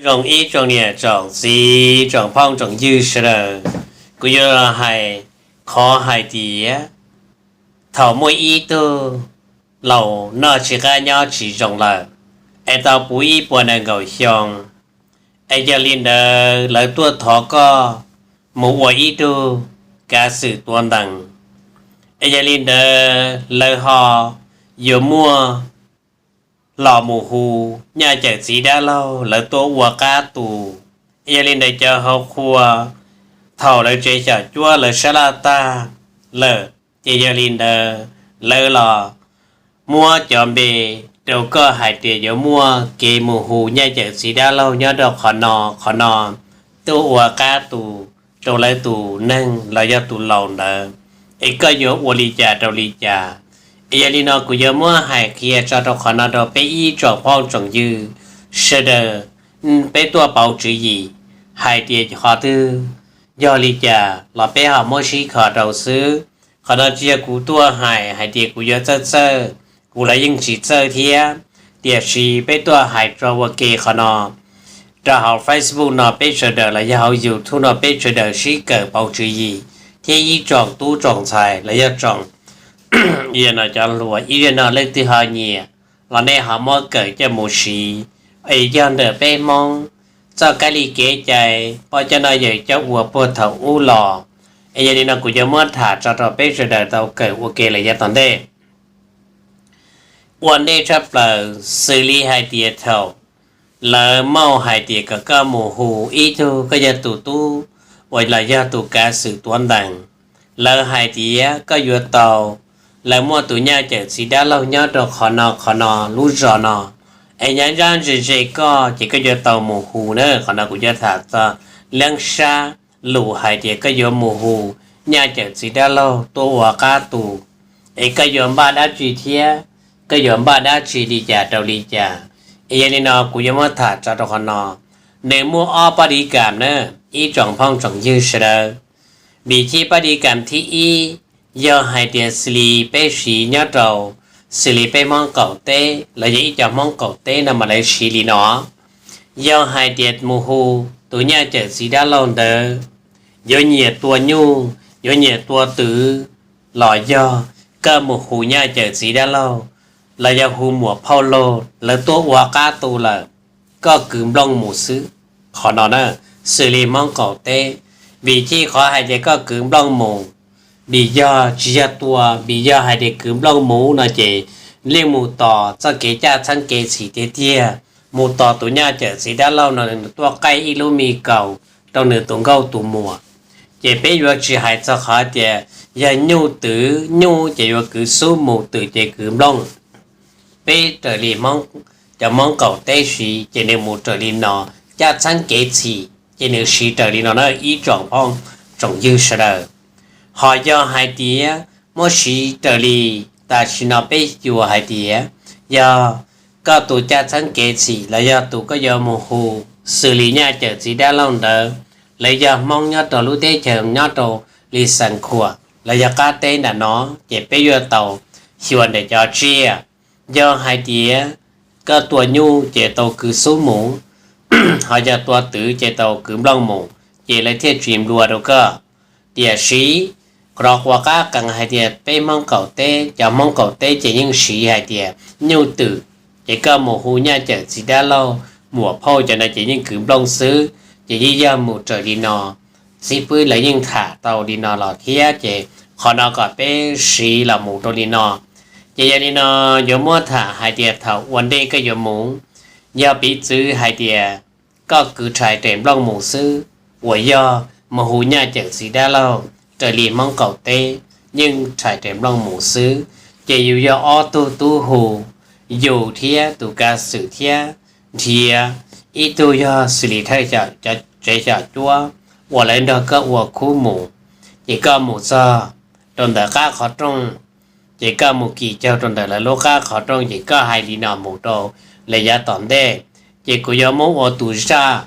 Zoo ib tsoom niam tsoom txiv tsoom phooj tsoom ywg sawv daws, kuv yuav los hais qhov hais tias thaum muaj ib tug laus noj tsis qab nyob tsis zoo lawm, es tau puv ib puas nees nkaum xyoo, es yog li ntawd lawv tuaj thov koj mus ua ib tug kav xwm tuav ntees, es yog li ntawd lawv ho yuav muaj los mus hu nyaj cawm txiv dab laug lawv tuaj ua qab tus. Yog li ntawd cov hauv qhua thaum lawv tsev xyom cuab lawv sab laj tag lawm, ces yog li ntawd lawv los muab cov npe rau koj hais tias yuav muaj kev mus hu nyaj cawm txiv dab laug nyob rau qhov no qhov no tuaj ua qab tus rau lawv tus neeg los yog tus laus ntawd, es koj yuav ua li cas rau li cas. Es yog li no kuv yuav muab hais qhia tso rau qhov no rau peb ib tsoom phooj tsoom ywg sawv daws, peb tuaj pauv tswv yim hais tias qhov twg yog li cas los peb ho muab sib kho rau xwb. Qhov no tsis yog kuv tuaj hais hais tias kuv yuav txawj txawj, kuv los yeej tsis txawj thiab, tiam sis peb tuaj hais tso ua ke qhov no rau hauv Facebook no peb sawv daws los yog hauv YouTube no peb sawv daws sib kawm pauv tswv yim, thiab ib tsoom tub tsoom ntxhais los yog tsoom, yog no cov hluas ib yam no leej twg ho nyiam los nej ho muab kawm coj mus siv, es yog ntawm peb Hmoob txoj kab li kev cai poj coj no yawm coj ua puag thaum ub los. Es yog li no kuv yuav muab tham tso rau peb sawv daws tau kawm ua ke lawm yav tom ntej. Ua ntej tshaj plaws xws li hais tias thaum lawv muab hais tias kom koj mus hu ib tug koj yog tus tub uas los yog tus kav xwm tuav ntees, lawv hais tias koj yuav tau, lawv muaj tus nyaj cawm txiv dab laug nyob rau qhov no qhov no lub zos no, es nyob nrab ze ze koj ces koj yuav tau mus hu na. Qhov no kuv yuav tham txog leej sab lus hais tias koj yuav mus hu nyaj cawm txiv dab laug tuaj ua qab tus, es koj yuav npaj dab tsi thiab koj yuav npaj dab tsi li cas rau li cas. Es yog li no kuv yuav muab tham tso rau qhov no. Nws muaj ob pab div kam na, ib tsoom phooj tsoom ywg sawv daws. Vim thiab pab div kam thib ib, yog hais tias xws li peb siv nyob rau, xws li peb Hmoob qaum teb los yog ib co Hmoob qaum teb no mas lawv siv li no. Yog hais tias mus hu tus nyaj cawm txiv dab laug ntawd, yuav nyiam tua nyuj yuav nyiam tua twv los yog koj mus hu nyaj cawm txiv dab laug los yog hu muam phauj laug lawv tuaj ua qab tu lawm, koj kwv nplooj mus xwb. Qhov no na, xws li Hmoob qaum teb, vim thiab qhov hais tias koj kwv nplooj mus, vim yog tsis yog tua, vim yog hais tias kwv nplooj mus no ces yeej mus tos txoj kev caj txheeb kev txhim tiag tiag, mus tos tus nyaj cawm txiv dab laug no nws tuaj qaij ib lub me kaus rau nws tus nkauj tus muam. Ces peb yuav tsis hais txog qhov tias yog nyuj twv, nyuj ces yuav kwv xub mus, twm ces kwv nplooj. Peb raws li Hmoob, cov Hmoob qaum teb siv ces nws mus raws li no, caj txheeb kev txhim ces nws siv raws li no na ib tsoom phooj tsoom ywg sawv daws. Ho yog hais tias muab siv raws li tam sim no peb xyuas hais tias yog koj tus caj txheeb kev txhim los yog tus koj yuav mus hu xws li nyaj cawm txiv dab laug ntawd, lawv yog Hmoob nyob rau lub teb chaws nyob rau li Xeev Khuam los yog qab teb nram no, ces peb yuav tau xyuas ntawm cov tsiaj. Yog hais tias koj tua nyuj ces tau kwv xub mus, ho yog tua twv ces tau kwv nplooj mus, ces lawv thiaj tsis nplua rau koj. Tiam sis qhov no kuv qab qees hais tias peb Hmoob qaum teb, cov Hmoob qaum teb ces yeej siv hais tias nyuj twm, ces koj mus hu nyaj cawm txiv dab laug, muam phauj cov no ces yeej kwv nplooj xwb, ces yeej yog mus raws li no. Txiv pwb lawv yeej tham tau li no los thiab, ces qhov no kom peb siv los mus rau li no. Ces yog li no yuav muab tham hais tias thaum ua ntej koj yuav mus, yog piv txwv hais tias koj kwv rhais raws nplooj mus xwb, uas yog mus hu nyaj cawm txiv dab laug raws li Hmoob qaum teb yeej rhais raws nplooj mus xwb, ces yus yog ob tug tub hu, yus thiab tus kav xwm thiab nrhiav ib tug yog xws li thawj tsev xyom cuab uas lawv nrog koj ua khub mus, ces koj mus txog rau ntawm qab qhov rooj, ces koj mus kis caug rau ntawm lawv lub qab qhov rooj, ces koj hais li no mus rau lawv yav tom ntej. Ces kuv yuav muab ua tus zaj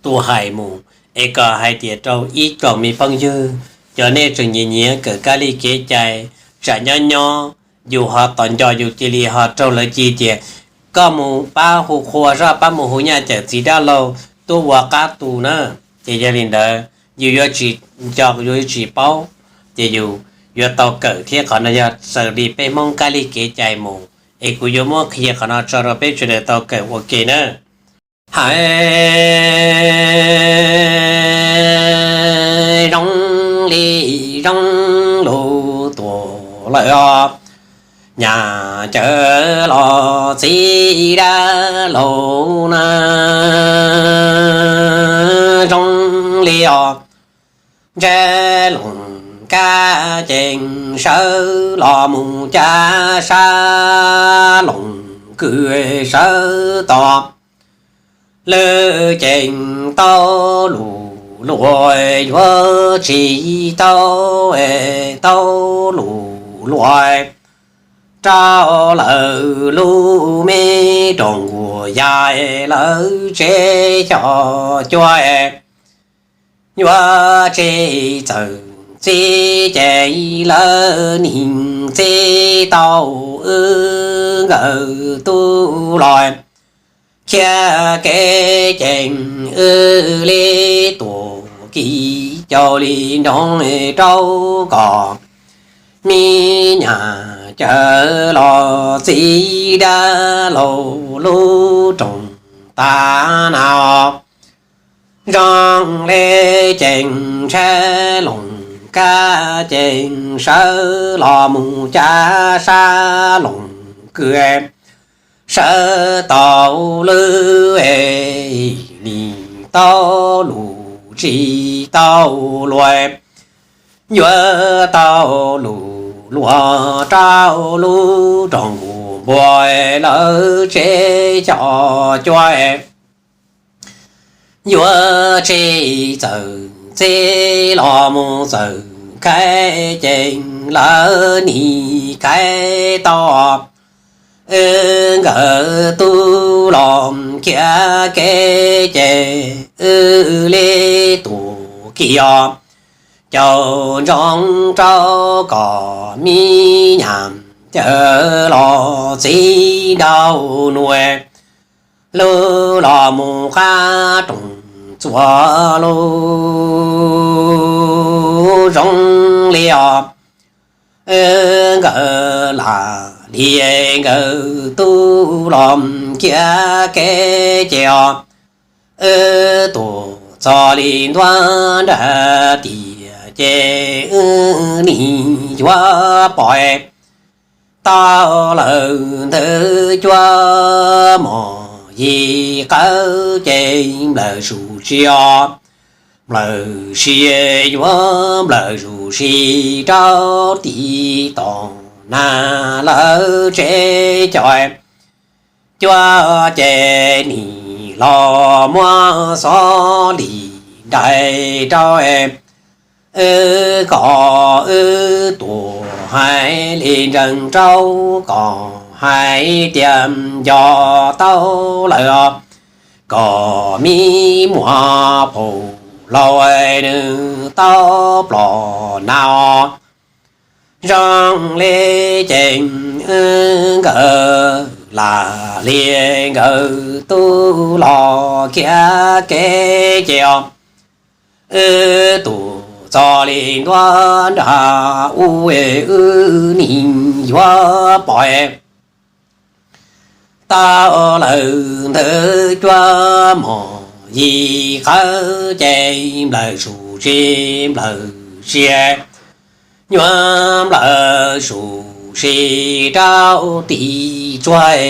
tus hais mus, es kom hais tias rau ib tsoom me phooj ywg, cov nej tseem nyiam nyiam kawm kab li kev cai, tsam nyob nyob yus ho tos nco yus cia li ho raug lawv ci tias Koj mus pab hu qhua soj, pab mus hu Nyaj Cawm txiv dab laug tuaj ua qab tu na. Ces yog li ntawd yus yuav tsis nco, yus yuav tsis paub, ces yus yuav tau kawm thiab. Qhov no yog raws li peb Hmoob kab li kev cai mus, es kuv yuav muab qhia qhov no tso rau peb sawv daws tau kawm ua ke na. Hais zoo li zoo lus tuam lawm os, Nyaj Cawm los txiv dab laug na. Zoo li os, ntshe Loos Kab ces sawv los mus cav sab Loos Kws sawv tos, lawv ces tau lus luag yuav tsis tau, tau lus luag rau lawv lub me rooj nkuaj ya lawv tsev xyom cuab. Yuav tsis txawm txib ces lawv nim txib tau wb nkawd tub los khiav kev ces wb li tuam kis cau li nroo rau kom me Nyaj Cawm los txiv dab laug lub rooj tag na. Zoo li ces ntshe Loos Kab ces sawv los mus cav sab Loos Kws, sawv tau lub, nim tau lus tsis tau luag, yuav tau lus luag rau lub rooj nkuaj npua lawv tsev xyom cuab. Yuav tsis txawm txib los mus txawm khaib ces lawv nim khaib tau wb nkawd tub los khiav kev ces wb li tuam kis os. Caum ntsoov rau kom me Nyaj Cawm los txiv dab laug lub los mus qab rooj txuas lub zoo li os. Wb nkawd lam li nkawd tub los khiav kev ces os, wb tuam txog li ntuj nram tiaj ces wb nim yuav pom tau lawm ntawd cuaj mos yim qawv ces nplawm zus sis os, nplawm sis yuav nplawm zus sis rau tim tom nag lawv tsev xyom cuab ces nim los muab xov lim nrais rau wb kom wb tuam hais li ntsees rau kom hais tias nco tau lawm os, kom me muam phauj laus nws tau plom nag os. Zoo li ces wb nkawd lam li nkawd tub los khiav kev ces os, wb tuam txog li ntuj nram u wb nim yuav pom tau lawm ntawd cuaj mos yim qawv ces nplawm zus sis nplawm sis yuav nplawm zus sis rau tim tsuag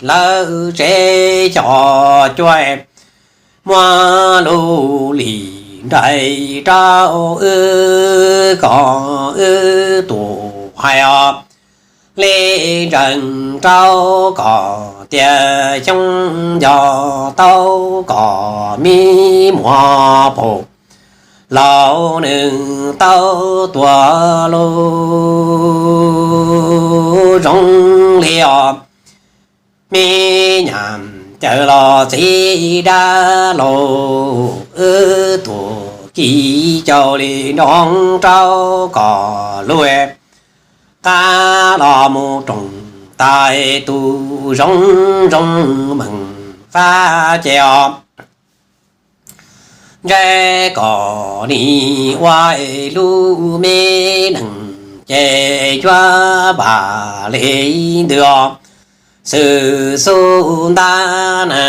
lawv tsev xyom cuab, muab lub lim nrais rau wb kom wb tuam hais os, li ntsees rau kom tias xyoo nco tau kom me muam phauj laus nws tau tuag lub zoo li os. Me Nyaj Cawm los txiv dab laug wb tuam kis cau li nroo rau kom lub qab los mus rooj tais tus zoo zoo meem fab ces os, ntshe kom nim ua lub me nees ces yuav vam li ntws os. Xwm xub ntab na,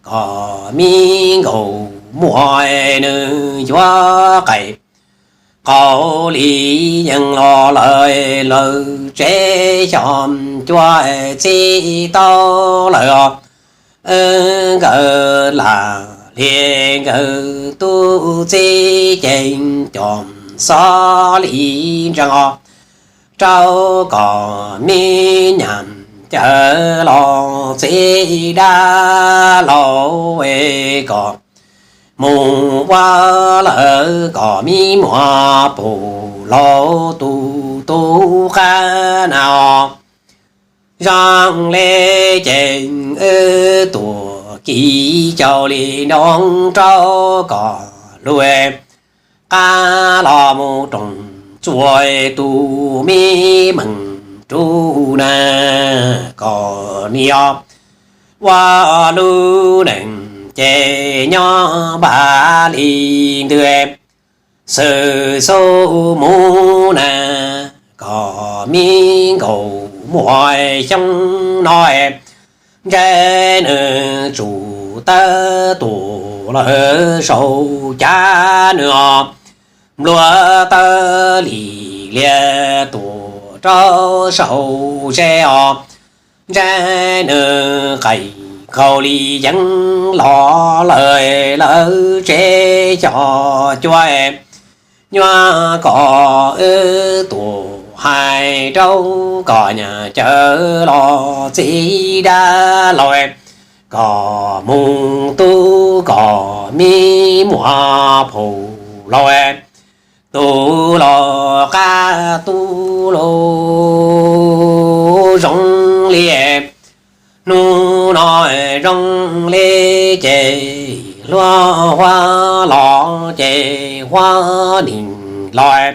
kom me nkaus muaj nws yuav qais qau li yees los lawm, lawv tsev xyom cua txib tau lawm os. Nkawd lam li nkawd tub txib ces cov xov li ntsees os, rau kom me nyuam cawv los txiv dab laug es kom mus ua lawv kom me muam pum laus tus tub qab na os. Zoo li ces wb tuam kiv caum li nroo rau kom lub qab los mus roos txuas tus me meem rub na, kom nim os ua lub nees ces nyob npaj li ntws. Xwm xub mus na, kom me nkaus muaj xyoo no, ntshe nws tsum tawb tuam lawm saum cav nws os. Nplua tawb lim lias tuam rau saum zeb os, ntshe nws qais qau li yeeb los lawm, lawv tsev xyom cua. Nyuam kom wb tuam hais rau kom nyuam cawv los txiv dab laug, kom mus tub kom me muam pum laus, tus los qab tus los zoo li. Hnub no zoo li ces hluas Huab los ces Huab Nim los,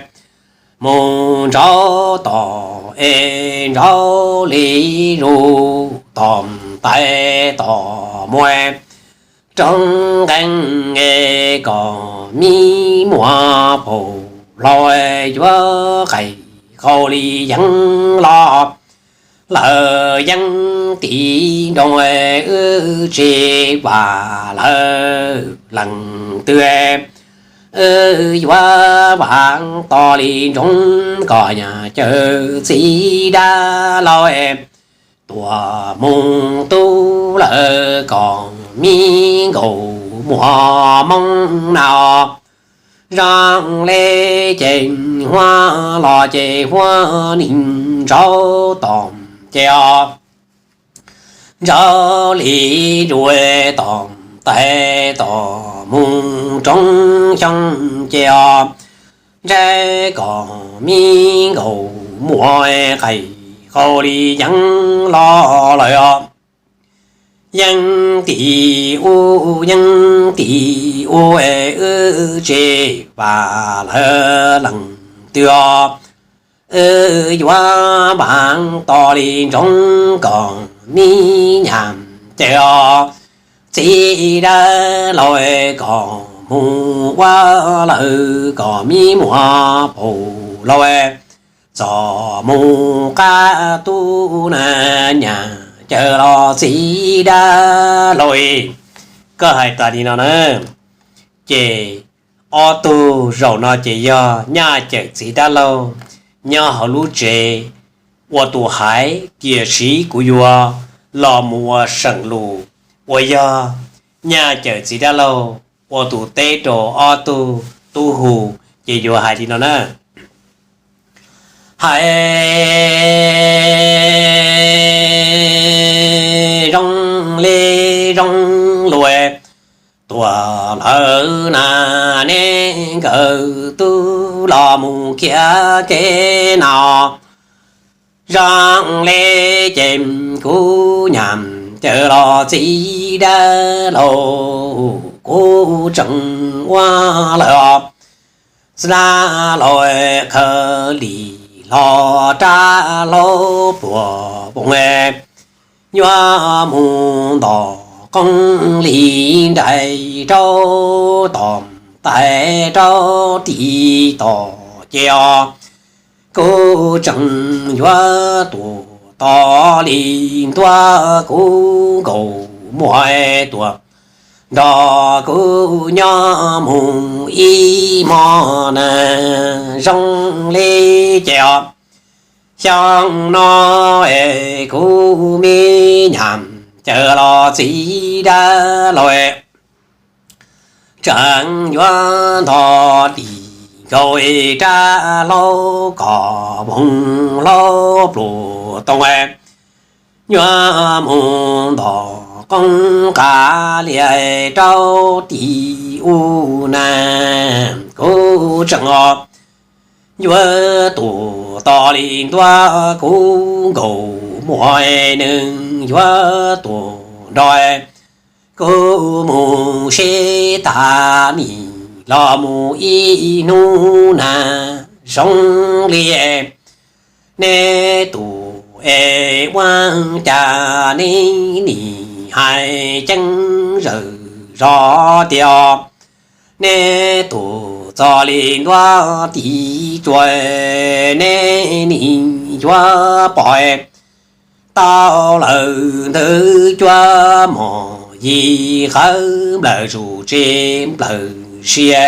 mus ntsauv tom es ntsauv li zus, tom tais tom muag, roob nqeeb es kom me muam pum laus, yuav qais qau li yeeb los lawm, yeeb tim nroo wb tsis vam lawm leej twg, wb yuav vam tos li ntsoov kom nyuam cawv txiv dab laug, tuam mus tub lawm kom me nkaus muaj hmoo na. Zoo li ces Huab los ces Huab Nim ntsauv tom ces os, ntsauv li zus tom tais tom mus roob xyoo ces os, ntshe kom me nkaus muaj qais qau li yeeb los lawm os. Yeeb tim ub yeeb tim ub es wb tsis vam lawm leej twg os, wb yuav vam tos li ntsoov kom me nyuam cawv os, txiv dab laug, kom mus ua lawm kom me muam pum laus, txom mus qab tub na, nyuam cawv los txiv dab laug. Koj hais tas li no na, ces ob tug zaum no ces yog Nyaj Cawm txiv dab laug nyob hauv lub tsev ua tus hais, tiam sis kuv yuav los mus ua seem lus uas yog Nyaj Cawm txiv dab laug ua tus teb rau ob tug tub hu, ces yuav hais li no na. Hais zoo li zoo lus, tuam lawv na, neb nkawd tub los mus khiav kev no. Zoo li ces kuv nyuam cawv los txiv dab laug, kuv tseem ua lawm os. Xab dab laug, khaws lim los rab hlaub pluas poos, yuav mus ntom qoob li nraim rau tom tais rau tim tom ces os, kuv tseem yuav tuam tos li ntuaj kuv nkaus muag tuaj nrog kuv nyob mus ib hmo na zoo li ces os. Xyoo no es kuv me nyuam caw los txiv dab laug tseem yuav nto dim nkaus rab hlaub kom voos hlaub pluas too, yuav mus ntom qoob qab li rau tim ub na, kuv tseem os yuav tuam tos li ntuaj kuv nkaus muag nws yuav tuam nrog kuv mus sib tas nim los mus ib hnub na zoo li neb tus es ua cas neb nim hais ceeb zawm zov tias neb tus txog li ntuaj tiv cuas neb nim yuav pom tau lawm ntawd cuaj mos yim qhawv nplawm zus tsis nplawm sia,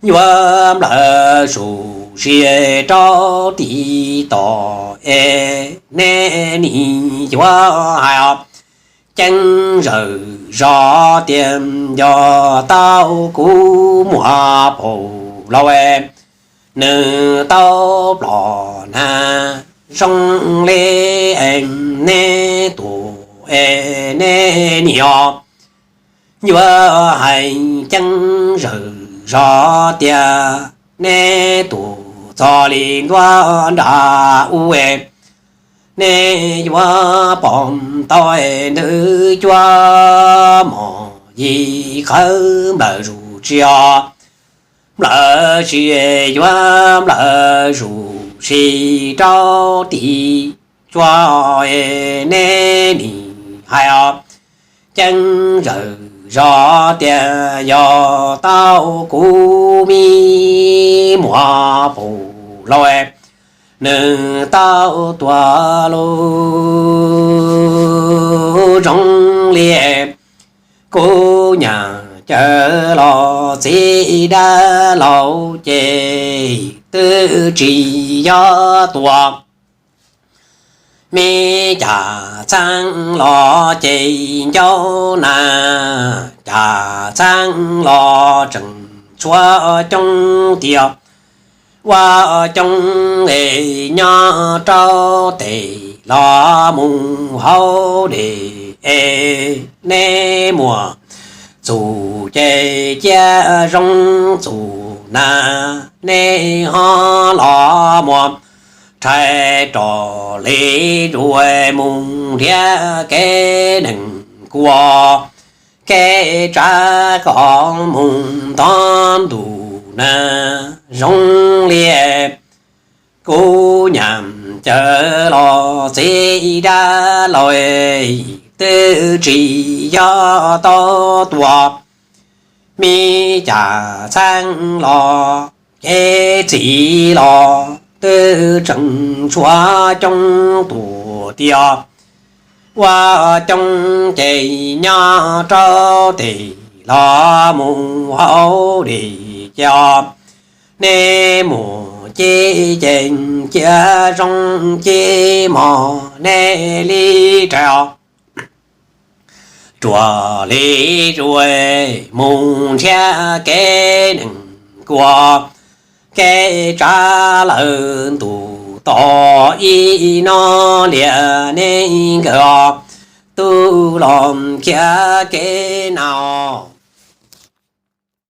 yuav nplawm zus sia rau tim tom es neb nim yuav hais ceeb zawm zov tias yog tau kuv muam paum laus nws tau plos na zoo li neb tus es neb niam yuav hais ceeb zawm zov tias neb tus txog li ntuaj nram ub es neb yuav pom tau ntawd cuaj mos yim qhawv nplawm zus tsis os, nplawm tsis yuav nplawm zus sis rau tim cuaj es neb nim hais os ceeb zawm zov tias yog tau kuv me muam paum laus nws tau tuag lawm zoo li kuv nyuam caw los txiv dab laug ces twb tsis yog tuag. Me cas txheeb los ces ncauj na, cas txheeb los tseem tshuav coob tiag, ua coob es nyob rau tes los mus hauv dej es neb muam txus ces cia zoo txus na, neb ho los muab rhais rov li zuj mus nrhiav kev neeg kua, kev tsav kom mus ntog ntuj na zoo li kuv nyuam caw los txiv dab laug twb tsis yog tau tuag. Me cas txheeb los kev txiv los twb tseem tshuav coob tuag tiag, ua coob ces nyob rau tes los mus hauv dej ces neb muam ces ces cia zoo ces mog neb li rau ruam li zuj mus nrhiav kev neeg kua, kev tsav lawm ntuj tos ib no liam neb nkawd os, tub los khiav kev nau